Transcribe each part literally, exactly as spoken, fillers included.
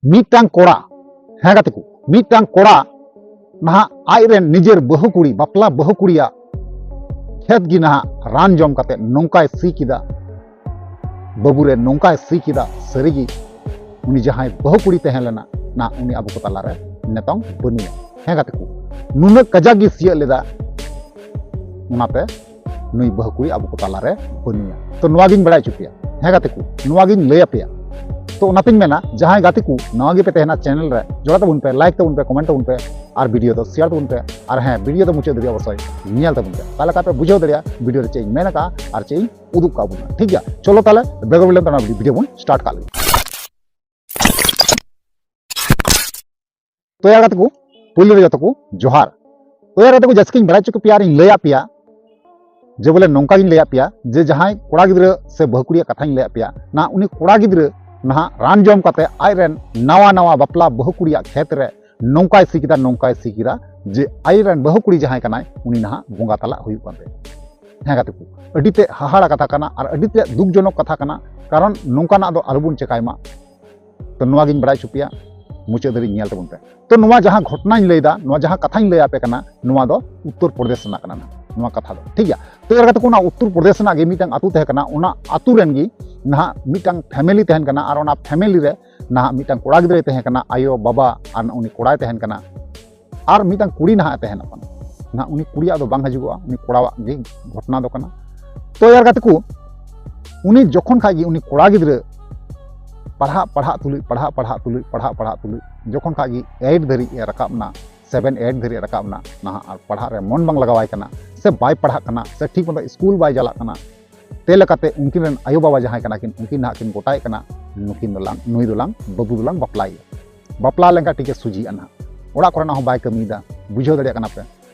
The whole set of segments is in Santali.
ᱢᱤᱫᱴᱟᱝ ᱠᱚᱲᱟ, ᱦᱮᱸ ᱜᱟᱛᱮ ᱠᱚ, ᱢᱤᱫᱴᱟᱝ ᱠᱚᱲᱟ ᱱᱟᱦᱟᱜ ᱟᱡᱨᱮᱱ ᱱᱤᱡᱮᱨ ᱵᱟᱹᱦᱩ ᱠᱩᱲᱤ, ᱵᱟᱯᱞᱟ ᱵᱟᱹᱦᱩ ᱠᱩᱲᱤᱭᱟᱜ ᱠᱷᱮᱛ ᱜᱮ ᱱᱟᱦᱟᱜ ᱨᱟᱱ ᱡᱚᱢ ᱠᱟᱛᱮ ᱱᱚᱝᱠᱟᱭ ᱥᱤ ᱠᱮᱫᱟ, ᱵᱟᱹᱵᱩ ᱨᱮ ᱱᱚᱝᱠᱟᱭ ᱥᱤ ᱠᱮᱫᱟ᱾ ᱥᱟᱹᱨᱤᱜᱮ ᱩᱱᱤ ᱡᱟᱦᱟᱸᱭ ᱵᱟᱹᱦᱩ ᱠᱩᱲᱤ ᱛᱟᱦᱮᱸ ᱞᱮᱱᱟ, ᱱᱟ ᱩᱱᱤ ᱟᱵᱚ ᱠᱚ ᱛᱟᱞᱟᱨᱮ ᱱᱤᱛᱚᱝ ᱵᱟᱹᱱᱩᱭᱟ᱾ ᱦᱮᱸ ᱜᱟᱛᱮ ᱠᱚ, ᱱᱩᱱᱟᱹᱜ ᱠᱟᱡᱟᱠ ᱜᱮ ᱥᱤᱭᱟᱹᱜ ᱞᱮᱫᱟ, ᱚᱱᱟᱛᱮ ᱱᱩᱭ ᱵᱟᱹᱦᱩ ᱠᱩᱲᱤ ᱟᱵᱚ ᱠᱚ ᱛᱟᱞᱟᱨᱮ ᱵᱟᱹᱱᱩᱭᱟ᱾ ᱛᱚ ᱱᱚᱣᱟ ᱜᱤᱧ ᱵᱟᱲᱟᱭ ᱦᱚᱪᱚ ᱯᱮᱭᱟ, ᱦᱮᱸ ᱜᱟᱛᱮ ᱠᱚ, ᱱᱚᱣᱟ ᱜᱤᱧ ᱞᱟᱹᱭ ᱟᱯᱮᱭᱟ᱾ ᱛᱚ ᱚᱱᱟᱛᱤᱧ ᱢᱮᱱᱟ, ᱡᱟᱦᱟᱸᱭ ᱜᱟᱛᱮ ᱠᱚ ᱱᱟᱣᱟ ᱜᱮᱯᱮ ᱛᱟᱦᱮᱱᱟ ᱪᱮᱱᱮᱞ ᱨᱮ, ᱡᱚᱲᱟᱣ ᱛᱟᱵᱚᱱ ᱯᱮ, ᱞᱟᱭᱤᱠ ᱛᱟᱵᱚᱱ ᱯᱮ, ᱠᱚᱢᱮᱱᱴ ᱛᱟᱵᱚᱱ ᱯᱮ, ᱟᱨ ᱵᱷᱤᱰᱤᱭᱳ ᱫᱚ ᱥᱮᱭᱟᱨ ᱛᱟᱵᱚᱱ ᱯᱮ, ᱟᱨ ᱦᱮᱸ, ᱵᱷᱤᱰᱤᱭᱳ ᱫᱚ ᱢᱩᱪᱟᱹᱫ ᱫᱷᱟᱹᱵᱤᱡ ᱚᱵᱚᱥᱥᱳᱭ ᱧᱮᱞ ᱛᱟᱵᱚᱱ ᱯᱮ᱾ ᱛᱟᱦᱚᱞᱮ ᱠᱷᱟᱱ ᱯᱮ ᱵᱩᱡᱷᱟᱹᱣ ᱫᱟᱲᱮᱭᱟᱜᱼᱟ ᱵᱷᱤᱰᱤᱭᱳ ᱨᱮ ᱪᱮᱫ ᱤᱧ ᱢᱮᱱ ᱟᱠᱟᱫᱼᱟ ᱟᱨ ᱪᱮᱫ ᱤᱧ ᱩᱫᱩᱜ ᱠᱟᱜ ᱵᱚᱱᱟ᱾ ᱴᱷᱤᱠ ᱜᱮᱭᱟ, ᱪᱚᱞᱚ ᱛᱟᱦᱚᱞᱮ ᱵᱮᱜᱚᱨ ᱵᱤᱞᱚᱢ ᱛᱮ ᱚᱱᱟ ᱵᱷᱤᱰᱤᱭᱳ ᱵᱚᱱ ᱥᱴᱟᱨᱴ ᱠᱟᱜ ᱞᱮᱜᱮ᱾ ᱛᱚ ᱭᱟᱨ ᱜᱟᱛᱮ ᱠᱚ, ᱯᱩᱭᱞᱩ ᱨᱮ ᱡᱚᱛᱚ ᱠᱚ ᱡᱚᱦᱟᱨ᱾ ᱛᱚ ᱭᱟᱨ ᱜᱟᱛᱮ ᱠᱚ, ᱡᱟᱹᱥᱛᱤᱧ ᱵᱟᱲᱟᱭ ᱦᱚᱪᱚ ᱠᱮᱯᱮᱭᱟ ᱟᱨᱤᱧ ᱞᱟᱹᱭᱟᱫ ᱯᱮᱭᱟ ᱡᱮ ᱵᱚᱞᱮ ᱱᱚᱝᱠᱟ ᱜᱤᱧ ᱞᱟᱹᱭᱟᱫ ᱯᱮᱭᱟ ᱡᱮ ᱡᱟᱦᱟᱸᱭ ᱠᱚᱲᱟ ᱜᱤᱫᱽᱨᱟᱹ ᱥᱮ ᱵᱟᱹᱦᱩ ᱠᱩᱲᱤᱭᱟᱜ ᱠᱟᱛᱷᱟᱧ ᱞᱟᱹᱭᱟᱫ ᱯᱮᱭᱟ, ᱱᱟ ᱩᱱᱤ ᱠᱚᱲᱟ ᱜᱤᱫᱽᱨᱟᱹ ᱱᱟᱦᱟᱜ ᱨᱟᱱ ᱡᱚᱢ ᱠᱟᱛᱮ ᱟᱡᱨᱮᱱ ᱱᱟᱣᱟ ᱱᱟᱣᱟ ᱵᱟᱯᱞᱟ ᱵᱟᱹᱦᱩ ᱠᱩᱲᱤᱭᱟᱜ ᱠᱷᱮᱛ ᱨᱮ ᱱᱚᱝᱠᱟᱭ ᱥᱤ ᱠᱮᱫᱟ, ᱱᱚᱝᱠᱟᱭ ᱥᱤ ᱠᱮᱫᱟ ᱡᱮ ᱟᱡᱨᱮᱱ ᱵᱟᱹᱦᱩ ᱠᱩᱲᱤ ᱡᱟᱦᱟᱸᱭ ᱠᱟᱱᱟᱭ, ᱩᱱᱤ ᱱᱟᱦᱟᱜ ᱵᱚᱸᱜᱟ ᱛᱟᱞᱟᱜ ᱦᱩᱭᱩᱜ ᱠᱟᱱ ᱛᱟᱭᱟ᱾ ᱦᱮᱸ ᱜᱟᱛᱮ ᱠᱚ, ᱟᱹᱰᱤ ᱛᱮ ᱦᱟᱦᱟᱲᱟ ᱠᱟᱛᱷᱟ ᱠᱟᱱᱟ ᱟᱨ ᱟᱹᱰᱤ ᱛᱮ ᱫᱩᱠᱡᱚᱱᱚᱠ ᱠᱟᱛᱷᱟ ᱠᱟᱱᱟ, ᱠᱟᱨᱚᱱ ᱱᱚᱝᱠᱟᱱᱟᱜ ᱫᱚ ᱟᱞᱚᱵᱚᱱ ᱪᱮᱠᱟᱭ ᱢᱟ᱾ ᱛᱚ ᱱᱚᱣᱟ ᱜᱤᱧ ᱵᱟᱲᱟᱭ ᱦᱚᱪᱚ ᱯᱮᱭᱟ, ᱢᱩᱪᱟᱹᱫ ᱫᱷᱟᱹᱨᱤᱡ ᱧᱮᱞ ᱛᱟᱵᱚᱱ ᱯᱮ᱾ ᱛᱚ ᱱᱚᱣᱟ ᱡᱟᱦᱟᱸ ᱜᱷᱚᱴᱚᱱᱟᱧ ᱞᱟᱹᱭᱫᱟ, ᱱᱚᱣᱟ ᱡᱟᱦᱟᱸ ᱠᱟᱛᱷᱟᱧ ᱞᱟᱹᱭ ᱟᱯᱮ ᱠᱟᱱᱟ, ᱱᱚᱣᱟ ᱫᱚ ᱩᱛᱛᱚᱨ ᱯᱨᱚᱫᱮᱥ ᱨᱮᱱᱟᱜ ᱠᱟᱱᱟ ᱱᱟᱦᱟᱜ, ᱱᱚᱣᱟ ᱠᱟᱛᱷᱟ ᱫᱚ, ᱴᱷᱤᱠ ᱜᱮᱭᱟ᱾ ᱛᱚ ᱭᱟᱨ ᱜᱟᱛᱮ ᱠᱚ, ᱚᱱᱟ ᱩᱛᱛᱚᱨ ᱯᱨᱚᱫᱮᱥ ᱨᱮᱱᱟᱜ ᱜᱮ ᱢᱤᱫᱴᱟᱝ ᱟᱹᱛᱩ ᱛᱟᱦᱮᱸ ᱠᱟᱱᱟ, ᱚᱱᱟ ᱟᱹᱛᱩ ᱨᱮᱱ ᱜᱮ ᱱᱟᱦᱟᱜ ᱢᱤᱫᱴᱟᱝ ᱯᱷᱮᱢᱮᱞᱤ ᱛᱟᱦᱮᱱ ᱠᱟᱱᱟ, ᱟᱨ ᱚᱱᱟ ᱯᱷᱮᱢᱮᱞᱤ ᱨᱮ ᱱᱟᱦᱟᱜ ᱢᱤᱫᱴᱟᱝ ᱠᱚᱲᱟ ᱜᱤᱫᱽᱨᱟᱹᱭ ᱛᱟᱦᱮᱸ ᱠᱟᱱᱟ, ᱟᱭᱳ ᱵᱟᱵᱟ ᱟᱨ ᱩᱱᱤ ᱠᱚᱲᱟᱭ ᱛᱟᱦᱮᱱ ᱠᱟᱱᱟ, ᱟᱨ ᱢᱤᱫᱴᱟᱝ ᱠᱩᱲᱤ ᱱᱟᱦᱟᱜ ᱮ ᱛᱟᱦᱮᱱᱚᱜ ᱠᱟᱱᱟ᱾ ᱱᱟᱦᱟᱜ ᱩᱱᱤ ᱠᱩᱲᱤᱭᱟᱜ ᱫᱚ ᱵᱟᱝ ᱦᱤᱡᱩᱜᱚᱜᱼᱟ, ᱩᱱᱤ ᱠᱚᱲᱟᱣᱟᱜ ᱜᱮ ᱜᱷᱚᱴᱚᱱᱟ ᱫᱚ ᱠᱟᱱᱟ᱾ ᱛᱚ ᱭᱟᱨ ᱜᱟᱛᱮ ᱠᱚ, ᱩᱱᱤ ᱡᱚᱠᱷᱚᱱ ᱠᱷᱟᱡ ᱜᱮ ᱩᱱᱤ ᱠᱚᱲᱟ ᱜᱤᱫᱽᱨᱟᱹ ᱯᱟᱲᱦᱟᱜ ᱯᱟᱲᱦᱟᱜ ᱛᱩᱞᱩᱡ, ᱯᱟᱲᱦᱟᱜ ᱯᱟᱲᱦᱟᱜ ᱛᱩᱞᱩᱡ, ᱯᱟᱲᱦᱟᱜ ᱯᱟᱲᱦᱟᱜ ᱛᱩᱞᱩᱡ, ᱡᱚᱠᱷᱚᱱ ᱠᱷᱟᱡ ᱜᱮ ᱮᱭᱤᱴ ᱫᱷᱟᱹᱨᱤᱡ ᱮ ᱨᱟᱠᱟᱵ ᱱᱟ, ᱥᱮᱵᱷᱮᱱ ᱮᱭᱤᱴ ᱫᱷᱟᱹᱨᱤᱡ ᱮ ᱨᱟᱠᱟᱵ ᱱᱟ ᱱᱟᱦᱟᱜ, ᱟᱨ ᱯᱟᱲᱦᱟᱜ ᱨᱮ ᱢᱚᱱ ᱵᱟᱝ ᱞᱟᱜᱟᱣᱟᱭ ᱠᱟᱱᱟ, ᱥᱮ ᱵᱟᱭ ᱯᱟᱲᱦᱟᱜ ᱠᱟᱱᱟ, ᱥᱮ ᱴᱷᱤᱠ ᱢᱚᱛᱚ ᱥᱠᱩᱞ ᱵᱟᱭ ᱪᱟᱞᱟᱜ ᱠᱟᱱᱟ, ᱛᱮ ᱞᱮᱠᱟᱛᱮ ᱩᱱᱠᱤᱱ ᱨᱮᱱ ᱟᱭᱳ ᱵᱟᱵᱟ ᱡᱟᱦᱟᱸᱭ ᱠᱟᱱᱟ ᱠᱤᱱ, ᱩᱱᱠᱤᱱ ᱱᱟᱦᱟᱜ ᱠᱤᱱ ᱜᱚᱴᱟᱭᱮᱫ ᱠᱟᱱᱟ, ᱱᱩᱠᱤᱱ ᱫᱚᱞᱟᱝ, ᱱᱩᱭ ᱫᱚᱞᱟᱝ, ᱵᱟᱹᱵᱩ ᱫᱚᱞᱟᱝ ᱵᱟᱯᱞᱟᱭᱮᱭᱟ᱾ ᱵᱟᱯᱞᱟ ᱞᱮᱱᱠᱷᱟᱱ ᱴᱷᱤᱠ ᱜᱮ ᱥᱚᱡᱷᱮᱜᱼᱟ ᱱᱟᱦᱟᱜ᱾ ᱚᱲᱟᱜ ᱠᱚᱨᱮᱱᱟᱜ ᱦᱚᱸ ᱵᱟᱭ ᱠᱟᱹᱢᱤᱭᱮᱫᱟ, ᱵᱩᱡᱷᱟᱹᱣ ᱫᱟᱲᱮᱭᱟᱜ ᱠᱟᱱᱟ ᱯᱮ,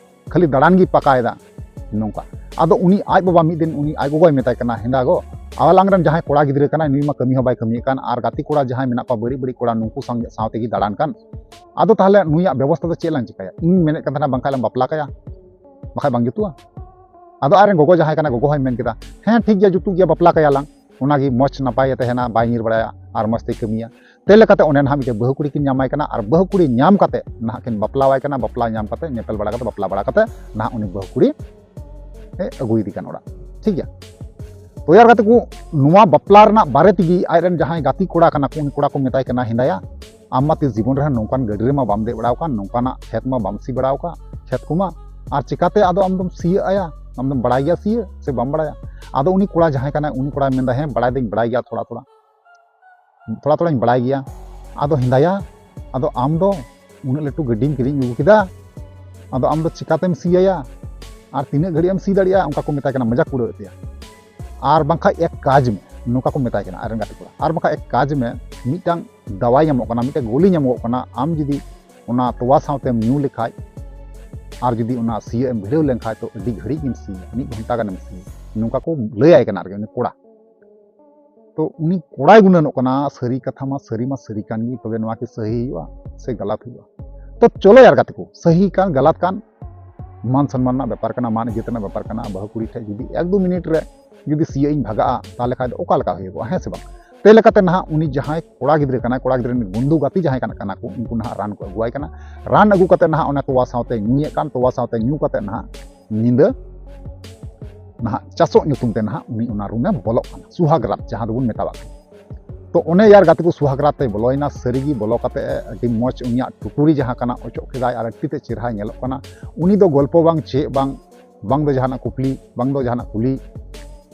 ᱠᱷᱟᱹᱞᱤ ᱫᱟᱬᱟᱱ ᱜᱮ ᱯᱟᱠᱟᱭᱮᱫᱟ ᱱᱚᱝᱠᱟ᱾ ᱟᱫᱚ ᱩᱱᱤ ᱟᱡ ᱵᱟᱵᱟ ᱢᱤᱫ ᱫᱤᱱ ᱩᱱᱤ ᱟᱡ ᱜᱚᱜᱚᱭ ᱢᱮᱛᱟᱭ ᱠᱟᱱᱟ, "ᱦᱮᱸᱫᱟ ᱜᱚ, ᱟᱞᱟᱝ ᱨᱮᱱ ᱡᱟᱦᱟᱸᱭ ᱠᱚᱲᱟ ᱜᱤᱫᱽᱨᱟᱹ ᱠᱟᱱᱟᱭ, ᱱᱩᱭ ᱢᱟ ᱠᱟᱹᱢᱤ ᱦᱚᱸ ᱵᱟᱭ ᱠᱟᱹᱢᱤᱭᱮᱫ ᱠᱟᱱ, ᱟᱨ ᱜᱟᱛᱮ ᱠᱚᱲᱟ ᱡᱟᱦᱟᱸᱭ ᱢᱮᱱᱟᱜ ᱠᱚᱣᱟ ᱵᱟᱹᱲᱤᱡ ᱵᱟᱹᱲᱤᱡ ᱠᱚᱲᱟ, ᱱᱩᱠᱩ ᱥᱟᱶ, ᱥᱟᱶ ᱛᱮᱜᱮ ᱫᱟᱬᱟᱱ ᱠᱟᱱ᱾ ᱟᱫᱚ ᱛᱟᱦᱚᱞᱮ ᱱᱩᱭᱟᱜ ᱵᱮᱵᱚᱥᱛᱷᱟ ᱫᱚ ᱪᱮᱫ ᱞᱟᱝ ᱪᱤᱠᱟᱹᱭᱟ? ᱤᱧ ᱢᱮᱱᱮᱫ ᱠᱟᱱ ᱛᱟᱦᱮᱱᱟ ᱵᱟᱝᱠᱷᱟᱱ ᱞᱟᱝ ᱵᱟᱯᱞᱟ ᱠᱟᱭᱟ, ᱵᱟᱠᱷᱟᱡ ᱵᱟᱝ ᱡᱩᱛᱩᱜᱼᱟ?" ᱟᱫᱚ ᱟᱡᱨᱮᱱ ᱜᱚᱜᱚ ᱡᱟᱦᱟᱸᱭ ᱠᱟᱱᱟ, ᱜᱚᱜᱚ ᱦᱚᱸᱭ ᱢᱮᱱ ᱠᱮᱫᱟ, "ᱦᱮᱸ ᱴᱷᱤᱠ ᱜᱮᱭᱟ, ᱡᱩᱛᱩᱜ ᱜᱮᱭᱟ, ᱵᱟᱯᱞᱟ ᱠᱟᱭᱟᱞᱟᱝ, ᱚᱱᱟᱜᱮ ᱢᱚᱡᱽ ᱱᱟᱯᱟᱭᱮ ᱛᱟᱦᱮᱱᱟ, ᱵᱟᱭ ᱧᱤᱨ ᱵᱟᱲᱟᱭᱟ ᱟᱨ ᱢᱚᱡᱽ ᱛᱮᱭ ᱠᱟᱹᱢᱤᱭᱟ᱾" ᱛᱮ ᱞᱮᱠᱟᱛᱮ ᱚᱸᱰᱮ ᱱᱟᱦᱟᱜ ᱢᱤᱫᱴᱮᱱ ᱵᱟᱹᱦᱩ ᱠᱩᱲᱤ ᱠᱤᱱ ᱧᱟᱢᱟᱭ ᱠᱟᱱᱟ, ᱟᱨ ᱵᱟᱹᱦᱩ ᱠᱩᱲᱤ ᱧᱟᱢ ᱠᱟᱛᱮ ᱱᱟᱦᱟᱜ ᱠᱤᱱ ᱵᱟᱯᱞᱟᱣᱟᱭ ᱠᱟᱱᱟ᱾ ᱵᱟᱯᱞᱟ ᱧᱟᱢ ᱠᱟᱛᱮ, ᱧᱮᱯᱮᱞ ᱵᱟᱲᱟ ᱠᱟᱛᱮ, ᱵᱟᱯᱞᱟ ᱵᱟᱲᱟ ᱠᱟᱛᱮ ᱱᱟᱦᱟᱜ ᱩᱱᱤ ᱵᱟᱹᱦᱩ ᱠᱩᱲᱤ ᱮ ᱟᱹᱜᱩᱭᱮᱫᱮ ᱠᱟᱱ ᱚᱲᱟᱜ, ᱴᱷᱤᱠ ᱜᱮᱭᱟ᱾ ᱛᱚ ᱭᱟᱨ ᱜᱟᱛᱮ ᱠᱚ, ᱱᱚᱣᱟ ᱵᱟᱯᱞᱟ ᱨᱮᱱᱟᱜ ᱵᱟᱨᱮ ᱛᱮᱜᱮ ᱟᱡ ᱨᱮᱱ ᱡᱟᱦᱟᱸᱭ ᱜᱟᱛᱮ ᱠᱚᱲᱟ ᱠᱟᱱᱟ ᱠᱚ, ᱩᱱᱤ ᱠᱚᱲᱟ ᱠᱚ ᱢᱮᱛᱟᱭ ᱠᱟᱱᱟ, ᱦᱮᱸᱫᱟᱭᱟ, ᱟᱢ ᱢᱟ ᱛᱤᱥ ᱡᱤᱵᱚᱱ ᱨᱮᱦᱚᱸ ᱱᱚᱝᱠᱟᱱ ᱜᱟᱹᱰᱤ ᱨᱮᱢᱟ ᱵᱟᱢ ᱫᱮᱡ ᱵᱟᱲᱟ ᱟᱠᱟᱱ, ᱱᱚᱝᱠᱟᱱᱟᱜ ᱠᱷᱮᱛ ᱢᱟ ᱵᱟᱢ ᱥᱤ ᱵᱟᱲᱟ ᱟᱠᱟᱫ, ᱠᱷᱮᱛ ᱠᱚᱢᱟ, ᱟᱨ ᱪᱤᱠᱟᱛᱮ ᱟᱫᱚ ᱟᱢ ᱫᱚᱢ ᱥᱤᱭᱳᱜ ᱟᱭᱟ? ᱟᱢ ᱫᱚᱢ ᱵᱟᱲᱟᱭ ᱜᱮᱭᱟ ᱥᱤᱭᱳᱜ ᱥᱮ ᱵᱟᱢ ᱵᱟᱲᱟᱭᱟ? ᱟᱫᱚ ᱩᱱᱤ ᱠᱚᱲᱟ ᱡᱟᱦᱟᱸᱭ ᱠᱟᱱᱟᱭ, ᱩᱱᱤ ᱠᱚᱲᱟᱭ ᱢᱮᱱᱫᱟ, ᱦᱮᱸ, ᱵᱟᱲᱟᱭ ᱫᱚᱧ ᱵᱟᱲᱟᱭ ᱜᱮᱭᱟ ᱛᱷᱚᱲᱟ ᱛᱷᱚᱲᱟ᱾ ᱛᱷᱚᱲᱟ ᱛᱷᱚᱲᱟᱧ ᱵᱟᱲᱟᱭ ᱜᱮᱭᱟ᱾ ᱟᱫᱚ ᱦᱮᱸᱫᱟᱭᱟ, ᱟᱫᱚ ᱟᱢ ᱫᱚ ᱩᱱᱟᱹᱜ ᱞᱟᱹᱴᱩ ᱜᱟᱹᱰᱤᱢ ᱠᱤᱨᱤᱧ ᱟᱹᱜᱩ ᱠᱮᱫᱟ, ᱟᱫᱚ ᱟᱢ ᱫᱚ ᱪᱤᱠᱟᱛᱮᱢ ᱥᱤᱭᱟᱭᱟ? ᱟᱨ ᱛᱤᱱᱟᱹᱜ ᱜᱷᱟᱹᱲᱤᱡ ᱮᱢ ᱥᱤ ᱫᱟᱲᱮᱭᱟᱜᱼᱟ? ᱚᱱᱠᱟ ᱠᱚ ᱢᱮᱛᱟᱭ ᱠᱟᱱᱟ, ᱢᱚᱡᱟᱠ ᱠᱚ ᱩᱲᱟᱹᱣᱮᱫ ᱛᱟᱭᱟ᱾ ᱟᱨ ᱵᱟᱝᱠᱷᱟᱡ ᱮᱠ ᱠᱟᱡᱽ ᱢᱮ, ᱱᱚᱝᱠᱟ ᱠᱚ ᱢᱮᱛᱟᱭ ᱠᱟᱱᱟ ᱟᱡ ᱨᱮᱱ ᱜᱟᱛᱮ ᱠᱚᱲᱟ᱾ ᱟᱨ ᱵᱟᱝᱠᱷᱟᱡ ᱮᱠ ᱠᱟᱡᱽ ᱢᱮ, ᱢᱤᱫᱴᱟᱝ ᱫᱟᱣᱟᱭ ᱧᱟᱢᱚᱜ ᱠᱟᱱᱟ, ᱢᱤᱫᱴᱟᱝ ᱜᱳᱞᱤ ᱧᱟᱢᱚᱜᱚᱜ ᱠᱟᱱᱟ, ᱟᱢ ᱡᱩᱫᱤ ᱚᱱᱟ ᱛᱚᱣᱟ ᱥᱟᱶᱛᱮᱢ ᱧᱩ ᱞᱮᱠᱷᱟᱡ ᱟᱨ ᱡᱩᱫᱤ ᱚᱱᱟ ᱥᱤᱭᱳᱜ ᱮᱢ ᱵᱷᱤᱲᱟᱹᱣ ᱞᱮᱱᱠᱷᱟᱡ, ᱛᱚ ᱟᱹᱰᱤ ᱜᱷᱟᱹᱲᱤᱡ ᱜᱮᱢ ᱥᱤᱭᱟ, ᱢᱤᱫ ᱜᱷᱚᱱᱴᱟ ᱜᱟᱱᱮᱢ ᱥᱤᱭᱟ, ᱱᱚᱝᱠᱟ ᱠᱚ ᱞᱟᱹᱭᱟᱭ ᱠᱟᱱᱟ ᱟᱨᱠᱤ ᱩᱱᱤ ᱠᱚᱲᱟ᱾ ᱛᱚ ᱩᱱᱤ ᱠᱚᱲᱟᱭ ᱜᱩᱱᱟᱹᱱᱚᱜ ᱠᱟᱱᱟ, ᱥᱟᱹᱨᱤ ᱠᱟᱛᱷᱟ ᱢᱟ ᱥᱟᱹᱨᱤ ᱢᱟ ᱥᱟᱹᱨᱤ ᱠᱟᱱ ᱜᱮ, ᱛᱚᱵᱮ ᱱᱚᱣᱟ ᱠᱤ ᱥᱟᱹᱦᱤ ᱦᱩᱭᱩᱜᱼᱟ ᱥᱮ ᱜᱟᱞᱟᱛ ᱦᱩᱭᱩᱜᱼᱟ? ᱛᱚ ᱪᱚᱞᱚ ᱭᱟᱨ ᱜᱟᱛᱮ ᱠᱚ, ᱥᱟᱹᱦᱤ ᱠᱟᱱ ᱜᱟᱞᱟᱛ ᱠᱟᱱ, ᱢᱟᱱ ᱥᱚᱱᱢᱟᱱ ᱨᱮᱱᱟᱜ ᱵᱮᱯᱟᱨ ᱠᱟᱱᱟ, ᱢᱟᱱ ᱤᱡᱽᱡᱚᱛ ᱨᱮᱱᱟᱜ ᱵᱮᱯᱟᱨ ᱠᱟᱱᱟ᱾ ᱵᱟᱹᱦᱩ ᱠᱩᱲᱤ ᱴᱷᱮᱡ ᱡᱩᱫᱤ ᱮᱠ ᱫᱩ ᱢᱤᱱᱤᱴ ᱨᱮ ᱡᱩᱫᱤ ᱥᱤᱭᱳᱜ ᱤᱧ ᱵᱷᱟᱜᱟᱜᱼᱟ, ᱛᱟᱦᱚᱞᱮ ᱠᱷᱟᱡ ᱫᱚ ᱚᱠᱟ ᱞᱮᱠᱟ ᱦᱩᱭᱩᱜᱚᱜᱼᱟ, ᱦᱮᱸ ᱥᱮ ᱵᱟᱝ? ᱛᱮ ᱞᱮᱠᱟᱛᱮ ᱱᱟᱦᱟᱜ ᱩᱱᱤ ᱡᱟᱦᱟᱸᱭ ᱠᱚᱲᱟ ᱜᱤᱫᱽᱨᱟᱹ ᱠᱟᱱᱟᱭ, ᱠᱚᱲᱟ ᱜᱤᱫᱽᱨᱟᱹ ᱨᱮᱱ ᱵᱚᱱᱫᱷᱩ ᱜᱟᱛᱮ ᱡᱟᱦᱟᱸᱭ ᱠᱟᱱᱟ, ᱠᱟᱱᱟ ᱠᱚ, ᱩᱱᱠᱩ ᱱᱟᱦᱟᱜ ᱨᱟᱱ ᱠᱚ ᱟᱹᱜᱩᱣᱟᱭ ᱠᱟᱱᱟ᱾ ᱨᱟᱱ ᱟᱹᱜᱩ ᱠᱟᱛᱮ ᱱᱟᱦᱟᱜ ᱚᱱᱟ ᱛᱚᱣᱟ ᱥᱟᱶᱛᱮ ᱧᱩᱭᱮᱫ ᱠᱟᱱ, ᱛᱚᱣᱟ ᱥᱟᱶᱛᱮ ᱧᱩ ᱠᱟᱛᱮ ᱱᱟᱦᱟᱜ ᱧᱤᱫᱟᱹ ᱱᱟᱦᱟᱜ ᱪᱟᱥᱚᱜ ᱧᱩᱛᱩᱢ ᱛᱮ ᱱᱟᱦᱟᱜ ᱩᱱᱤ ᱚᱱᱟ ᱨᱩᱢᱮ ᱵᱚᱞᱚᱜ ᱠᱟᱱᱟ, ᱥᱩᱦᱟᱜᱽ ᱨᱟᱛ ᱡᱟᱦᱟᱸ ᱫᱚᱵᱚᱱ ᱢᱮᱛᱟᱣᱟᱜ ᱠᱟᱱᱟ᱾ ᱛᱚ ᱚᱱᱮ ᱭᱟᱨ ᱜᱟᱛᱮ ᱠᱚ, ᱥᱩᱦᱟᱜᱽ ᱨᱟᱛ ᱛᱮᱭ ᱵᱚᱞᱚᱭᱮᱱᱟ᱾ ᱥᱟᱹᱨᱤᱜᱮ ᱵᱚᱞᱚ ᱠᱟᱛᱮ ᱟᱹᱰᱤ ᱢᱚᱡᱽ ᱩᱱᱤᱭᱟᱜ ᱴᱩᱴᱩᱨᱤ ᱡᱟᱦᱟᱸ ᱠᱟᱱᱟ ᱚᱪᱚᱜ ᱠᱮᱫᱟᱭ ᱟᱨ ᱟᱹᱰᱤ ᱛᱮ ᱪᱮᱦᱨᱟᱭ ᱧᱮᱞᱚᱜ ᱠᱟᱱᱟ᱾ ᱩᱱᱤ ᱫᱚ ᱜᱚᱞᱯᱚ ᱵᱟᱝ, ᱪᱮᱫ ᱵᱟᱝ, ᱵᱟᱝ ᱫᱚ ᱡᱟᱦᱟᱱᱟᱜ ᱠᱩᱠᱞᱤ, ᱵᱟᱝ ᱫᱚ ᱡᱟᱦᱟᱱᱟᱜ ᱠᱩᱞᱤ,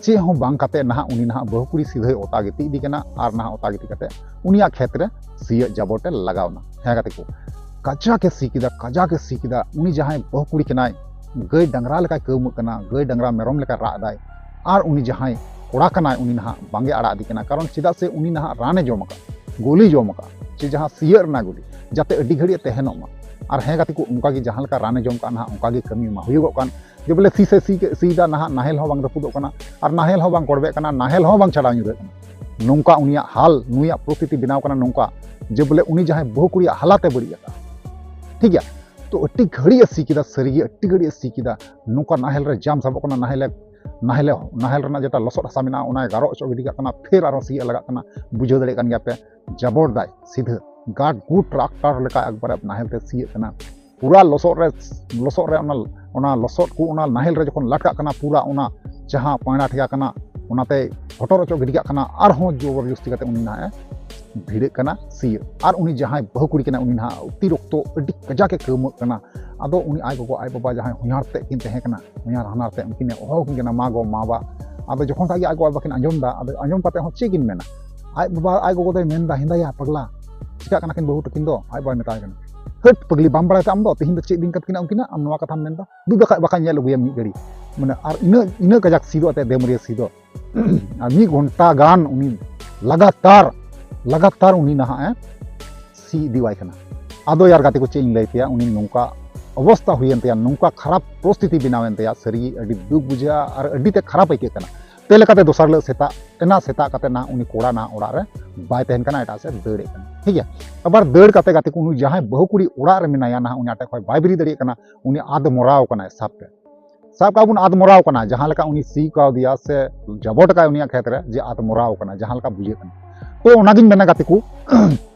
ᱪᱮᱫ ᱦᱚᱸ ᱵᱟᱝ ᱠᱟᱛᱮ ᱱᱟᱦᱟᱜ ᱩᱱᱤ ᱱᱟᱦᱟᱜ ᱵᱟᱹᱦᱩ ᱠᱩᱲᱤ ᱥᱤᱫᱷᱟᱹᱭ ᱚᱛᱟ ᱜᱤᱛᱤᱡ ᱤᱫᱤ ᱠᱟᱱᱟ ᱟᱨ ᱱᱟᱦᱟᱜ ᱚᱛᱟ ᱜᱤᱛᱤᱡ ᱠᱟᱛᱮ ᱩᱱᱤᱭᱟᱜ ᱠᱷᱮᱛ ᱨᱮ ᱥᱤᱭᱳᱜ ᱡᱟᱵᱚᱴ ᱮ ᱞᱟᱜᱟᱣ ᱮᱱᱟ᱾ ᱦᱮᱸ ᱜᱟᱛᱮ ᱠᱚ, ᱠᱟᱡᱟᱠ ᱮ ᱥᱤ ᱠᱮᱫᱟ, ᱠᱟᱡᱟᱠ ᱮ ᱥᱤ ᱠᱮᱫᱟ᱾ ᱩᱱᱤ ᱡᱟᱦᱟᱸᱭ ᱵᱟᱹᱦᱩ ᱠᱩᱲᱤ ᱠᱟᱱᱟᱭ, ᱜᱟᱹᱭ ᱰᱟᱝᱨᱟ ᱞᱮᱠᱟᱭ ᱠᱟᱹᱣᱢᱟᱹᱜ ᱠᱟᱱᱟ, ᱜᱟᱹᱭ ᱰᱟᱝᱨᱟ ᱢᱮᱨᱚᱢ ᱞᱮᱠᱟᱭ ᱨᱟᱜ ᱮᱫᱟᱭ᱾ ᱟᱨ ᱩᱱᱤ ᱡᱟᱦᱟᱸᱭ ᱠᱚᱲᱟ ᱠᱟᱱᱟᱭ, ᱩᱱᱤ ᱱᱟᱦᱟᱜ ᱵᱟᱝ ᱮ ᱟᱲᱟᱜ ᱤᱫᱤ ᱠᱟᱱᱟ, ᱠᱟᱨᱚᱱ ᱪᱮᱫᱟᱜ ᱥᱮ ᱩᱱᱤ ᱱᱟᱦᱟᱜ ᱨᱟᱱ ᱮ ᱡᱚᱢ ᱟᱠᱟᱫ, ᱜᱩᱞᱤ ᱡᱚᱢ ᱟᱠᱟᱫ, ᱪᱮ ᱡᱟᱦᱟᱸ ᱥᱤᱭᱳᱜ ᱨᱮᱱᱟᱜ ᱜᱩᱞᱤ, ᱡᱟᱛᱮ ᱟᱹᱰᱤ ᱜᱷᱟᱹᱲᱤᱡ ᱮ ᱛᱟᱦᱮᱱᱚᱜ ᱢᱟ᱾ ᱟᱨ ᱦᱮᱸ ᱜᱟᱛᱮ ᱠᱚ, ᱚᱱᱠᱟ ᱜᱮ ᱡᱟᱦᱟᱸ ᱞᱮᱠᱟ ᱨᱟᱱ ᱮ ᱡᱚᱢ ᱠᱟᱜ, ᱱᱟᱦᱟᱜ ᱚᱱᱠᱟ ᱜᱮ ᱠᱟᱹᱢᱤ ᱢᱟ ᱦᱩᱭᱩᱜᱚᱜ ᱠᱟᱱ᱾ ᱡᱮ ᱵᱚᱞᱮ ᱥᱤ ᱥᱮ ᱥᱤ, ᱥᱤᱭᱮᱫᱟ, ᱱᱟᱦᱟᱜ ᱱᱟᱦᱮᱞ ᱦᱚᱸ ᱵᱟᱝ ᱨᱟᱹᱯᱩᱫᱚᱜ ᱠᱟᱱᱟ ᱟᱨ ᱱᱟᱦᱮᱞ ᱦᱚᱸ ᱵᱟᱝ ᱠᱚᱲᱵᱮᱜ ᱠᱟᱱᱟ, ᱱᱟᱦᱮᱞ ᱦᱚᱸ ᱵᱟᱝ ᱪᱷᱟᱰᱟᱣ ᱧᱩᱨᱦᱟᱹᱜ ᱠᱟᱱᱟ᱾ ᱱᱚᱝᱠᱟ ᱩᱱᱤᱭᱟᱜ ᱦᱟᱞ, ᱱᱩᱭᱟᱜ ᱯᱚᱨᱤᱥᱛᱷᱤᱛᱤ ᱵᱮᱱᱟᱣ ᱠᱟᱱᱟ ᱱᱚᱝᱠᱟ, ᱡᱮ ᱵᱚᱞᱮ ᱩᱱᱤ ᱡᱟᱦᱟᱸᱭ ᱵᱟᱹᱦᱩ ᱠᱩᱲᱤᱭᱟᱜ ᱦᱟᱞᱟᱛ ᱮ ᱵᱟᱹᱲᱤᱡ ᱟᱠᱟᱫ, ᱴᱷᱤᱠ ᱜᱮᱭᱟ᱾ ᱛᱚ ᱟᱹᱰᱤ ᱜᱷᱟᱹᱲᱤᱡ ᱮ ᱥᱤ ᱠᱮᱫᱟ, ᱥᱟᱹᱨᱤᱜᱮ ᱟᱹᱰᱤ ᱜᱷᱟᱹᱲᱤᱡ ᱮ ᱥᱤ ᱠᱮᱫᱟ᱾ ᱱᱚᱝᱠᱟ ᱱᱟᱦᱮᱞ ᱨᱮ ᱡᱟᱢ ᱥᱟᱵᱚᱜ ᱠᱟᱱᱟ, ᱱᱟᱦᱮᱞ ᱮ ᱱᱟᱦᱮᱞ ᱱᱟᱦᱮᱞ ᱨᱮᱱᱟᱜ ᱡᱮᱴᱟ ᱞᱚᱥᱚᱫ ᱦᱟᱥᱟ ᱢᱮᱱᱟᱜᱼᱟ, ᱚᱱᱟᱭ ᱜᱟᱨᱚ ᱚᱪᱚ ᱜᱤᱰᱤ ᱠᱟᱜ ᱠᱟᱱᱟ, ᱯᱷᱮᱨ ᱟᱨᱦᱚᱸ ᱥᱤᱭᱳᱜ ᱞᱟᱜᱟᱜ ᱠᱟᱱᱟ᱾ ᱵᱩᱡᱷᱟᱹᱣ ᱫᱟᱲᱮᱭᱟᱜ ᱠᱟᱱ ᱜᱮᱭᱟ ᱯᱮ, ᱡᱟᱵᱚᱨ ᱫᱟᱭ ᱥᱤᱫᱷᱟᱹ ᱜᱟᱰ ᱜᱩᱰ ᱴᱨᱟᱠᱴᱟᱨ ᱞᱮᱠᱟ ᱮᱠᱵᱟᱨᱮ ᱱᱟᱦᱮᱞ ᱛᱮ ᱥᱤᱭᱳᱜ ᱠᱟᱱᱟ᱾ ᱯᱩᱨᱟ ᱞᱚᱥᱚᱫ ᱨᱮ ᱞᱚᱥᱚᱫ ᱨᱮ ᱚᱱᱟ ᱚᱱᱟ ᱞᱚᱥᱚᱫ ᱠᱚ ᱚᱱᱟ ᱱᱟᱦᱮᱞ ᱨᱮ ᱡᱚᱠᱷᱚᱱ ᱞᱟᱴᱠᱟᱜ ᱠᱟᱱᱟ, ᱯᱩᱨᱟ ᱚᱱᱟ ᱡᱟᱦᱟᱸ ᱯᱟᱭᱲᱟ ᱴᱷᱮᱠᱟ ᱠᱟᱱᱟ, ᱚᱱᱟᱛᱮ ᱦᱚᱴᱚᱨ ᱚᱪᱚ ᱜᱤᱰᱤ ᱠᱟᱜ ᱠᱟᱱᱟ᱾ ᱟᱨᱦᱚᱸ ᱡᱚᱵᱚᱨ ᱡᱚᱥᱛᱤ ᱠᱟᱛᱮ ᱩᱱᱤ ᱱᱟᱦᱟᱜ ᱮ ᱵᱷᱤᱲᱟᱹᱜ ᱠᱟᱱᱟ ᱥᱤᱭᱳᱜ᱾ ᱟᱨ ᱩᱱᱤ ᱡᱟᱦᱟᱸᱭ ᱵᱟᱹᱦᱩ ᱠᱩᱲᱤ ᱠᱟᱱᱟᱭ, ᱩᱱᱤ ᱱᱟᱦᱟᱜ ᱚᱛᱤᱨᱚᱠᱛᱚ ᱟᱹᱰᱤ ᱠᱟᱡᱟᱠ ᱮ ᱠᱟᱹᱣᱢᱟᱹᱜ ᱠᱟᱱᱟ᱾ ᱟᱫᱚ ᱩᱱᱤ ᱟᱡ ᱜᱚᱜᱚ ᱟᱡ ᱵᱟᱵᱟ ᱡᱟᱦᱟᱸᱭ ᱦᱚᱧᱦᱟᱨ ᱛᱮᱫ ᱠᱤᱱ ᱛᱟᱦᱮᱸ ᱠᱟᱱᱟ, ᱦᱚᱧᱦᱟᱨ ᱦᱟᱱᱦᱟᱨ ᱛᱮᱫ, ᱩᱱᱠᱤᱱ ᱮ ᱦᱚᱦᱚ ᱟᱹᱠᱤᱱ ᱠᱟᱱᱟ, "ᱢᱟ ᱜᱚ, ᱢᱟ ᱵᱟ᱾" ᱟᱫᱚ ᱡᱚᱠᱷᱚᱱ ᱠᱷᱟᱡ ᱜᱮ ᱟᱡ ᱜᱚ ᱟᱡ ᱵᱟᱵᱟ ᱠᱤᱱ ᱟᱸᱡᱚᱢ ᱮᱫᱟ, ᱟᱫᱚ ᱟᱸᱡᱚᱢ ᱠᱟᱛᱮ ᱦᱚᱸ ᱪᱮᱫ ᱠᱤᱱ ᱢᱮᱱᱟ? ᱟᱡ ᱵᱟᱵᱟ ᱟᱡ ᱜᱚᱜᱚ ᱫᱚᱭ ᱢᱮᱱᱫᱟ, "ᱦᱮᱸᱫᱟᱭᱟ ᱯᱟᱜᱽᱞᱟ, ᱪᱤᱠᱟᱹᱜ ᱠᱟᱱᱟ ᱠᱤᱱ ᱵᱟᱹᱦᱩ ᱛᱟᱹᱠᱤᱱ ᱫᱚ?" ᱟᱡ ᱵᱟᱵᱟᱭ ᱢᱮᱛᱟᱭ ᱠᱟᱱᱟ, "ᱦᱟᱹᱴ ᱯᱟᱜᱽᱞᱤ, ᱵᱟᱢ ᱵᱟᱲᱟᱭ ᱛᱮ ᱟᱢ ᱫᱚ? ᱛᱤᱦᱤᱧ ᱫᱚ ᱪᱮᱫ ᱫᱤᱱ ᱠᱟᱱ ᱛᱟᱹᱠᱤᱱᱟ ᱩᱱᱠᱤᱱᱟᱜ? ᱟᱢ ᱱᱚᱣᱟ ᱠᱟᱛᱷᱟᱢ ᱢᱮᱱᱫᱟ? ᱫᱩ ᱫᱟᱠᱟ ᱵᱟᱠᱷᱟᱡ ᱧᱮᱞ ᱟᱹᱜᱩᱭᱟ ᱢᱤᱫ ᱜᱷᱟᱹᱲᱤ᱾" ᱢᱟᱱᱮ ᱟᱨ ᱤᱱᱟᱹᱜ ᱤᱱᱟᱹᱜ ᱠᱟᱡᱟᱠ ᱥᱤᱫᱚᱜ ᱟᱛᱮ ᱫᱮᱢᱟᱹᱨᱤᱭᱟᱹ ᱥᱤᱫᱚᱜ ᱟᱨ ᱢᱤᱫ ᱜᱷᱚᱱᱴᱟ ᱜᱟᱱ ᱩᱱᱤ ᱞᱟᱜᱟᱛᱟᱨ ᱞᱟᱜᱟᱛᱟᱨ ᱩᱱᱤ ᱱᱟᱦᱟᱜ ᱮ ᱥᱤ ᱤᱫᱤᱣᱟᱭ ᱠᱟᱱᱟ᱾ ᱟᱫᱚ ᱭᱟᱨ ᱜᱟᱛᱮ ᱠᱚ, ᱪᱮᱫ ᱤᱧ ᱞᱟᱹᱭ ᱯᱮᱭᱟ, ᱩᱱᱤ ᱱᱚᱝᱠᱟ ᱚᱵᱚᱥᱛᱟ ᱦᱩᱭᱮᱱ ᱛᱟᱭᱟ, ᱱᱚᱝᱠᱟ ᱠᱷᱟᱨᱟᱯ ᱯᱚᱨᱤᱥᱛᱷᱤᱛᱤ ᱵᱮᱱᱟᱣᱮᱱ ᱛᱟᱭᱟ, ᱥᱟᱹᱨᱤ ᱟᱹᱰᱤ ᱫᱩᱠ ᱵᱩᱡᱷᱟᱹᱜᱼᱟ ᱟᱨ ᱟᱹᱰᱤ ᱛᱮ ᱠᱷᱟᱨᱟᱯ ᱟᱹᱭᱠᱟᱹᱜ ᱠᱟᱱᱟ᱾ ᱛᱮ ᱞᱮᱠᱟᱛᱮ ᱫᱚᱥᱟᱨ ᱦᱤᱞᱳᱜ ᱥᱮᱛᱟᱜ ᱮᱱᱟ, ᱥᱮᱛᱟᱜ ᱠᱟᱛᱮ ᱱᱟᱦᱟᱜ ᱩᱱᱤ ᱠᱚᱲᱟ ᱱᱟᱦᱟᱜ ᱚᱲᱟᱜ ᱨᱮ ᱵᱟᱭ ᱛᱟᱦᱮᱱ ᱠᱟᱱᱟ, ᱮᱴᱟᱜ ᱥᱮᱫ ᱫᱟᱹᱲᱮᱫ ᱠᱟᱱᱟ, ᱴᱷᱤᱠ ᱜᱮᱭᱟ᱾ ᱟᱵᱟᱨ ᱫᱟᱹᱲ ᱠᱟᱛᱮ ᱜᱟᱛᱮ ᱠᱚ ᱩᱱᱤ ᱡᱟᱦᱟᱸᱭ ᱵᱟᱹᱦᱩ ᱠᱩᱲᱤ ᱚᱲᱟᱜ ᱨᱮ ᱢᱮᱱᱟᱭᱟ ᱱᱟᱦᱟᱜ, ᱩᱱᱤ ᱟᱴᱮᱫ ᱠᱷᱚᱡ ᱵᱟᱭ ᱵᱮᱨᱮᱫ ᱫᱟᱲᱮᱭᱟᱜ ᱠᱟᱱᱟ, ᱩᱱᱤ ᱟᱫ ᱢᱚᱨᱟᱣ ᱠᱟᱱᱟᱭ ᱥᱟᱵ ᱯᱮ᱾ ᱥᱟᱵ ᱠᱟᱜ ᱵᱚᱱ ᱟᱫ ᱢᱚᱨᱟᱣ ᱠᱟᱱᱟ, ᱡᱟᱦᱟᱸ ᱞᱮᱠᱟ ᱩᱱᱤ ᱥᱤ ᱠᱟᱣᱫᱮᱭᱟ ᱥᱮ ᱡᱟᱵᱚᱴ ᱠᱟᱭ ᱩᱱᱤᱭᱟᱜ ᱠᱷᱮᱛ ᱨᱮ, ᱡᱮ ᱟᱫ ᱢᱚᱨᱟᱣ ᱠᱟᱱᱟ, ᱡᱟᱦᱟᱸ ᱞᱮᱠᱟ ᱵᱩᱡᱷᱟᱹᱜ ᱠᱟᱱᱟ᱾ ᱛᱚ ᱚᱱᱟᱜᱤᱧ ᱢᱮᱱᱟ ᱜᱟᱛᱮ ᱠᱚ,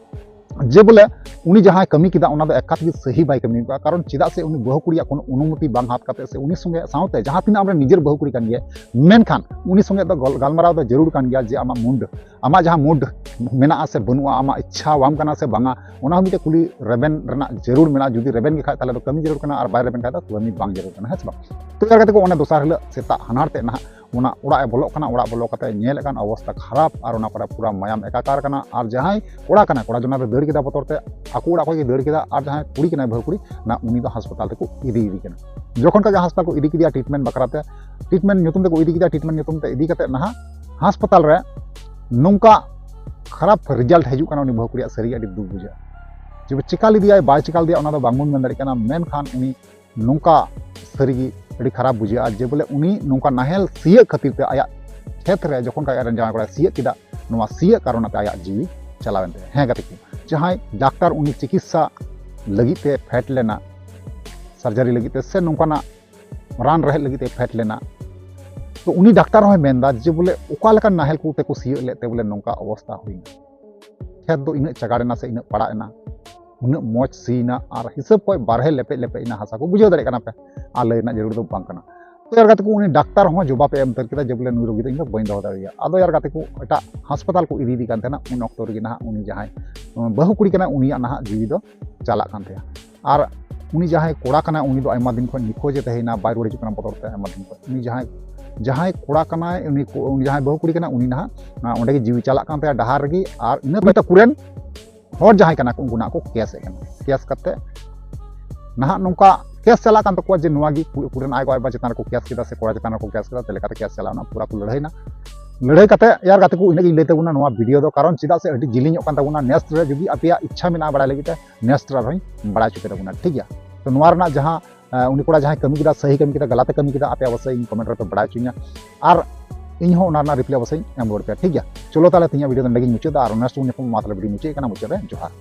ᱡᱮ ᱵᱚᱞᱮ ᱩᱱᱤ ᱡᱟᱦᱟᱸᱭ ᱠᱟᱹᱢᱤ ᱠᱮᱫᱟ ᱚᱱᱟ ᱫᱚ ᱮᱠᱟᱛ ᱜᱮ ᱥᱟᱹᱦᱤ ᱵᱟᱭ ᱠᱟᱹᱢᱤ ᱠᱟᱜᱼᱟ᱾ ᱠᱟᱨᱚᱱ ᱪᱮᱫᱟᱜ ᱥᱮ ᱩᱱᱤ ᱵᱟᱹᱦᱩ ᱠᱩᱲᱤᱭᱟᱜ ᱠᱳᱱᱳ ᱚᱱᱩᱢᱚᱛᱤ ᱵᱟᱝ ᱦᱟᱛ ᱠᱟᱛᱮ ᱥᱮ ᱩᱱᱤ ᱥᱚᱸᱜᱮ ᱥᱟᱶᱛᱮ ᱡᱟᱦᱟᱸ ᱛᱤᱱᱟᱹᱜ ᱟᱢᱨᱮᱱ ᱱᱤᱡᱮᱨ ᱵᱟᱹᱦᱩ ᱠᱩᱲᱤ ᱠᱟᱱ ᱜᱮᱭᱟᱭ, ᱢᱮᱱᱠᱷᱟᱱ ᱩᱱᱤ ᱥᱚᱸᱜᱮ ᱫᱚ ᱜᱚᱞ- ᱜᱟᱞᱢᱟᱨᱟᱣ ᱫᱚ ᱡᱟᱹᱨᱩᱲ ᱠᱟᱱ ᱜᱮᱭᱟ ᱡᱮ ᱟᱢᱟᱜ ᱢᱩᱰ ᱟᱢᱟᱜ ᱡᱟᱦᱟᱸ ᱢᱩᱰ ᱢᱮᱱᱟᱜᱼᱟ ᱥᱮ ᱵᱟᱹᱱᱩᱜᱼᱟ, ᱟᱢᱟᱜ ᱤᱪᱪᱷᱟ ᱟᱢ ᱠᱟᱱᱟ ᱥᱮ ᱵᱟᱝᱟ, ᱚᱱᱟ ᱦᱚᱸ ᱢᱤᱫᱴᱮᱡ ᱠᱩᱞᱤ ᱨᱮᱵᱮᱱ ᱨᱮᱱᱟᱜ ᱡᱟᱹᱨᱩᱲ ᱢᱮᱱᱟᱜᱼᱟ᱾ ᱡᱩᱫᱤ ᱨᱮᱵᱮᱱ ᱜᱮ ᱠᱷᱟᱡ ᱛᱟᱦᱚᱞᱮ ᱫᱚ ᱠᱟᱹᱢᱤ ᱡᱟᱹᱨᱩᱲ ᱠᱟᱱᱟ, ᱟᱨ ᱵᱟᱭ ᱨᱮᱵᱮᱱ ᱠᱷᱟᱡ ᱫᱚ ᱠᱟᱹᱢᱤ ᱵᱟᱝ ᱡᱟᱹᱨᱩᱲ ᱠᱟᱱᱟ, ᱦᱮᱸ ᱥᱮ ᱵᱟᱝ? ᱛᱚ ᱭᱟᱨ ᱜᱟᱛᱮ ᱠᱚ, ᱚᱱᱮ ᱫᱚᱥᱟᱨ ᱦᱤᱞᱳᱜ ᱥᱮᱛᱟᱜ ᱦᱟᱱᱟᱨ ᱛᱮ ᱱᱟᱦᱟᱜ ᱚᱱᱟ ᱚᱲᱟᱜ ᱮ ᱵᱚᱞᱚᱜ ᱠᱟᱱᱟ, ᱚᱲᱟᱜ ᱵᱚᱞᱚ ᱠᱟᱛᱮ ᱧᱮᱞᱮᱫ ᱠᱟᱱ ᱚᱵᱚᱥᱛᱟ ᱠᱷᱟᱨᱟᱯ ᱟᱨ ᱚᱱᱟ ᱠᱚᱨᱮ ᱯᱩᱨᱟ ᱢᱟᱭᱟᱢ ᱮᱠᱟᱠᱟᱨ ᱠᱟᱱᱟ᱾ ᱟᱨ ᱡᱟᱦᱟᱸᱭ ᱠᱚᱲᱟ ᱠᱟᱱᱟᱭ, ᱠᱚᱲᱟ ᱡᱚᱱᱟ ᱫᱚ ᱫᱟᱹᱲ ᱠᱮᱫᱟ ᱵᱚᱛᱚᱨ ᱛᱮ, ᱟᱠᱚ ᱚᱲᱟᱜ ᱠᱷᱚᱡ ᱜᱮ ᱫᱟᱹᱲ ᱠᱮᱫᱟ᱾ ᱟᱨ ᱡᱟᱦᱟᱸᱭ ᱠᱩᱲᱤ ᱠᱟᱱᱟᱭ, ᱵᱟᱹᱦᱩ ᱠᱩᱲᱤ, ᱱᱟ ᱩᱱᱤ ᱫᱚ ᱦᱟᱥᱯᱟᱛᱟᱞ ᱛᱮᱠᱚ ᱤᱫᱤᱭᱮᱫᱮ ᱠᱟᱱᱟ᱾ ᱡᱚᱠᱷᱚᱱ ᱠᱷᱟᱡ ᱜᱮ ᱦᱟᱥᱯᱟᱛᱟᱞ ᱠᱚ ᱤᱫᱤ ᱠᱮᱫᱮᱭᱟ ᱴᱨᱤᱴᱢᱮᱱᱴ ᱵᱟᱠᱷᱨᱟ ᱛᱮ, ᱴᱨᱤᱴᱢᱮᱱᱴ ᱧᱩᱛᱩᱢ ᱛᱮᱠᱚ ᱤᱫᱤ ᱠᱮᱫᱟ, ᱴᱨᱤᱴᱢᱮᱱᱴ ᱧᱩᱛᱩᱢ ᱛᱮ ᱤᱫᱤ ᱠᱟᱛᱮ ᱱᱟᱦᱟᱜ ᱦᱟᱥᱯᱟᱛᱟᱞ ᱨᱮ ᱱᱚᱝᱠᱟ ᱠᱷᱟᱨᱟᱯ ᱨᱮᱡᱟᱞᱴ ᱦᱤᱡᱩᱜ ᱠᱟᱱᱟ ᱩᱱᱤ ᱵᱟᱹᱦᱩ ᱠᱩᱲᱤᱭᱟᱜ, ᱥᱟᱹᱨᱤ ᱟᱹᱰᱤ ᱫᱩᱠ ᱵᱩᱡᱷᱟᱹᱜᱼᱟ᱾ ᱡᱮ ᱪᱮᱠᱟ ᱞᱮᱫᱮᱭᱟᱭ ᱵᱟᱭ ᱪᱮᱠᱟ ᱞᱮᱫᱮᱭᱟ ᱚᱱᱟ ᱫᱚ ᱵᱟᱝᱵᱚᱱ ᱢᱮᱱ ᱫᱟᱲᱮᱭᱟᱜ ᱠᱟᱱᱟ, ᱢᱮᱱᱠᱷᱟᱱ ᱩᱱᱤ ᱱᱚᱝᱠᱟ ᱥᱟᱹᱨᱤᱜᱮ ᱟᱹᱰᱤ ᱠᱷᱟᱨᱟᱯ ᱵᱩᱡᱷᱟᱹᱜᱼᱟ ᱡᱮ ᱵᱚᱞᱮ ᱩᱱᱤ ᱱᱚᱝᱠᱟ ᱱᱟᱦᱮᱞ ᱥᱤᱭᱳᱜ ᱠᱷᱟᱹᱛᱤᱨ ᱛᱮ ᱟᱭᱟᱜ ᱠᱷᱮᱛ ᱨᱮ ᱡᱚᱠᱷᱚᱱ ᱠᱷᱟᱡ ᱟᱡᱨᱮᱱ ᱡᱟᱶᱟᱭ ᱠᱚᱲᱟᱭ ᱥᱤᱭᱳᱜ ᱠᱮᱫᱟ, ᱱᱚᱣᱟ ᱥᱤᱭᱳᱜ ᱠᱟᱨᱚᱱ ᱛᱮ ᱟᱭᱟᱜ ᱡᱤᱣᱤ ᱪᱟᱞᱟᱣᱮᱱ ᱛᱟᱭᱟ᱾ ᱦᱮᱸ ᱜᱟᱛᱮ ᱠᱚ, ᱡᱟᱦᱟᱸᱭ ᱰᱟᱠᱛᱟᱨ ᱩᱱᱤ ᱪᱤᱠᱤᱛᱥᱟ ᱞᱟᱹᱜᱤᱫ ᱛᱮ ᱯᱷᱮᱰ ᱞᱮᱱᱟ, ᱥᱟᱨᱡᱟᱨᱤ ᱞᱟᱹᱜᱤᱫ ᱛᱮ ᱥᱮ ᱱᱚᱝᱠᱟᱱᱟᱜ ᱨᱟᱱ ᱨᱮᱦᱮᱫ ᱞᱟᱹᱜᱤᱫ ᱛᱮ ᱯᱷᱮᱰ ᱞᱮᱱᱟ, ᱛᱚ ᱩᱱᱤ ᱰᱟᱠᱛᱟᱨ ᱦᱚᱸᱭ ᱢᱮᱱᱫᱟ ᱡᱮ ᱵᱚᱞᱮ ᱚᱠᱟ ᱞᱮᱠᱟᱱ ᱱᱟᱦᱮᱞ ᱠᱚ ᱛᱮᱠᱚ ᱥᱤᱭᱳᱜ ᱞᱮᱫ ᱛᱮ ᱵᱚᱞᱮ ᱱᱚᱝᱠᱟ ᱚᱵᱚᱥᱛᱟ ᱦᱩᱭᱱᱟ, ᱠᱷᱮᱛ ᱫᱚ ᱤᱱᱟᱹᱜ ᱪᱟᱜᱟᱲ ᱮᱱᱟ ᱥᱮ ᱤᱱᱟᱹᱜ ᱯᱟᱲᱟᱜ ᱮᱱᱟ, ᱩᱱᱟᱹᱜ ᱢᱚᱡᱽ ᱥᱤᱭᱮᱱᱟ ᱟᱨ ᱦᱤᱥᱟᱹᱵ ᱠᱷᱚᱱ ᱵᱟᱨᱦᱮ ᱞᱮᱯᱮᱡ ᱞᱮᱯᱮᱡ ᱮᱱᱟ ᱦᱟᱥᱟ ᱠᱚ᱾ ᱵᱩᱡᱷᱟᱹᱣ ᱫᱟᱲᱮᱭᱟᱜ ᱠᱟᱱᱟ ᱯᱮ, ᱟᱨ ᱞᱟᱹᱭ ᱨᱮᱱᱟᱜ ᱡᱟᱹᱨᱩᱲ ᱫᱚ ᱵᱟᱝ ᱠᱟᱱᱟ᱾ ᱛᱚ ᱭᱟᱨ ᱜᱟᱛᱮ ᱠᱚ, ᱩᱱᱤ ᱰᱟᱠᱛᱟᱨ ᱦᱚᱸ ᱡᱚᱵᱟᱵ ᱮ ᱮᱢ ᱩᱛᱟᱹᱨ ᱠᱮᱫᱟ ᱡᱮ ᱵᱚᱞᱮ ᱱᱩᱭ ᱨᱳᱜᱤ ᱫᱚ ᱤᱧ ᱫᱚ ᱵᱟᱹᱧ ᱫᱚᱦᱚ ᱫᱟᱲᱮᱭᱟᱭᱟ᱾ ᱟᱫᱚ ᱭᱟᱨ ᱜᱟᱛᱮ ᱠᱚ, ᱮᱴᱟᱜ ᱦᱟᱥᱯᱟᱛᱟᱞ ᱠᱚ ᱤᱫᱤᱭᱮᱫᱮ ᱠᱟᱱ ᱛᱟᱦᱮᱱᱟ ᱩᱱ ᱚᱠᱛᱚ ᱨᱮᱜᱮ ᱱᱟᱦᱟᱜ ᱩᱱᱤ ᱡᱟᱦᱟᱸᱭ ᱵᱟᱹᱦᱩ ᱠᱩᱲᱤ ᱠᱟᱱᱟᱭ ᱩᱱᱤᱭᱟᱜ ᱱᱟᱦᱟᱜ ᱡᱤᱣᱤ ᱫᱚ ᱪᱟᱞᱟᱜ ᱠᱟᱱ ᱛᱟᱭᱟ᱾ ᱟᱨ ᱩᱱᱤ ᱡᱟᱦᱟᱸᱭ ᱠᱚᱲᱟ ᱠᱟᱱᱟᱭ ᱩᱱᱤ ᱫᱚ ᱟᱭᱢᱟ ᱫᱤᱱ ᱠᱷᱚᱱ ᱱᱤᱠᱷᱳᱡᱽ ᱮ ᱛᱟᱦᱮᱸᱭᱮᱱᱟ, ᱵᱟᱭ ᱨᱩᱣᱟᱹᱲ ᱦᱤᱡᱩᱜ ᱠᱟᱱᱟ ᱵᱚᱛᱚᱨ ᱛᱮ ᱟᱭᱢᱟ ᱫᱤᱱ ᱠᱷᱚᱱ᱾ ᱩᱱᱤ ᱡᱟᱦᱟᱸᱭ, ᱡᱟᱦᱟᱸᱭ ᱠᱚᱲᱟ ᱠᱟᱱᱟᱭ ᱩᱱᱤ ᱠᱚ-, ᱩᱱᱤ ᱡᱟᱦᱟᱸᱭ ᱵᱟᱹᱦᱩ ᱠᱩᱲᱤ ᱠᱟᱱᱟᱭ ᱩᱱᱤ ᱱᱟᱦᱟᱜ ᱚᱸᱰᱮ ᱜᱮ ᱡᱤᱣᱤ ᱪᱟᱞᱟᱜ ᱠᱟᱱ ᱛᱟᱭᱟ ᱰᱟᱦᱟᱨ ᱨᱮᱜᱮ᱾ ᱟᱨ ᱤᱱᱟᱹ ᱯᱚᱨᱮ ᱟᱠᱚ ᱨᱮᱱ ᱦᱚᱲ ᱡᱟᱦᱟᱸᱭ ᱠᱟᱱᱟ ᱠᱚ ᱩᱱᱠᱩ ᱱᱟᱦᱟᱜ ᱠᱚ ᱠᱮᱥ ᱮᱫ ᱠᱟᱱᱟ᱾ ᱠᱮᱥ ᱠᱟᱛᱮ ᱱᱟᱦᱟᱜ ᱱᱚᱝᱠᱟ ᱠᱮᱥ ᱪᱟᱞᱟᱜ ᱠᱟᱱ ᱛᱟᱠᱚᱣᱟ ᱡᱮ ᱱᱚᱣᱟ ᱜᱮ ᱠᱩᱲᱤ, ᱠᱩᱲᱤ ᱨᱮᱱ ᱟᱭ ᱜᱚ ᱟᱭᱳ ᱵᱟᱵᱟ ᱪᱮᱛᱟᱱ ᱨᱮᱠᱚ ᱠᱮᱥ ᱠᱮᱫᱟ ᱥᱮ ᱠᱚᱲᱟ ᱪᱮᱛᱟᱱ ᱨᱮᱠᱚ ᱠᱮᱥ ᱠᱮᱫᱟ, ᱪᱮᱫ ᱞᱮᱠᱟᱛᱮ ᱠᱮᱥ ᱪᱟᱞᱟᱣᱱᱟ, ᱯᱩᱨᱟᱹ ᱠᱚ ᱞᱟᱹᱲᱦᱟᱹᱭᱱᱟ᱾ ᱞᱟᱹᱲᱦᱟᱹᱭ ᱠᱟᱛᱮ ᱭᱟᱨ ᱜᱟᱛᱮ ᱠᱚ ᱤᱱᱟᱹᱜ ᱜᱤᱧ ᱞᱟᱹᱭ ᱛᱟᱵᱚᱱᱟ ᱱᱚᱣᱟ ᱵᱷᱤᱰᱤᱭᱳ ᱫᱚ, ᱠᱟᱨᱚᱱ ᱪᱮᱫᱟᱜ ᱥᱮ ᱟᱹᱰᱤ ᱡᱤᱞᱤᱧᱚᱜ ᱠᱟᱱ ᱛᱟᱵᱚᱱᱟ᱾ ᱱᱮᱠᱥᱴ ᱨᱮ ᱡᱩᱫᱤ ᱟᱯᱮᱭᱟᱜ ᱤᱪᱪᱷᱟ ᱢᱮᱱᱟᱜᱼᱟ ᱵᱟᱲᱟᱭ ᱞᱟᱹᱜᱤᱫ ᱛᱮ, ᱱᱮᱠᱥᱴ ᱨᱮ ᱟᱨᱦᱚᱸᱧ ᱵᱟᱲᱟᱭ ᱦᱚᱪᱚ ᱯᱮ ᱛᱟᱵᱚᱱᱟ, ᱴᱷᱤᱠ ᱜᱮᱭᱟ? ᱛᱚ ᱱᱚᱣᱟ ᱨᱮᱱᱟᱜ ᱡᱟᱦᱟᱸ, ᱟᱸ, ᱩᱱᱤ ᱠᱚᱲᱟ ᱡᱟᱦᱟᱸᱭ ᱠᱟᱹᱢᱤ ᱠᱮᱫᱟ, ᱥᱟᱹᱦᱤ ᱠᱟᱹᱢᱤ ᱠᱮᱫᱟ, ᱜᱟᱞᱟᱛᱮ ᱠᱟᱹᱢᱤ ᱠᱮᱫᱟ, ᱟᱯᱮ ᱚᱵᱚᱥᱥᱳᱭ ᱤᱧ ᱠᱚᱢᱮᱱᱴ ᱨᱮᱯᱮ ᱵᱟᱲᱟᱭ ᱦᱚᱪᱚᱧᱟ᱾ ᱟᱨ ᱤᱧ ᱦᱚᱸ ᱚᱱᱟ ᱨᱮᱱᱟᱜ ᱨᱤᱯᱞᱟᱭ ᱚᱵᱚᱥᱥᱳᱭ ᱤᱧ ᱮᱢ ᱨᱩᱣᱟᱹᱲ ᱯᱮᱭᱟ, ᱴᱷᱤᱠ ᱜᱮᱭᱟ? ᱪᱚᱞᱚ ᱛᱟᱦᱚᱞᱮ ᱛᱮᱦᱮᱧᱟᱜ ᱵᱷᱤᱰᱤᱭᱳ ᱫᱚ ᱱᱚᱸᱰᱮ ᱜᱤᱧ ᱢᱩᱪᱟᱹᱫᱟ᱾ ᱟᱨ ᱱᱮᱠᱥᱴ ᱵᱚᱱ ᱧᱟᱯᱟᱢᱟ, ᱢᱟ ᱛᱟᱦᱚᱞᱮ ᱵᱷᱤᱰᱤᱭᱳ ᱢᱩᱪᱟᱹᱫ ᱠᱟᱱᱟ, ᱢᱩᱪᱟᱹᱫ ᱨᱮ ᱡᱚᱦᱟᱨ᱾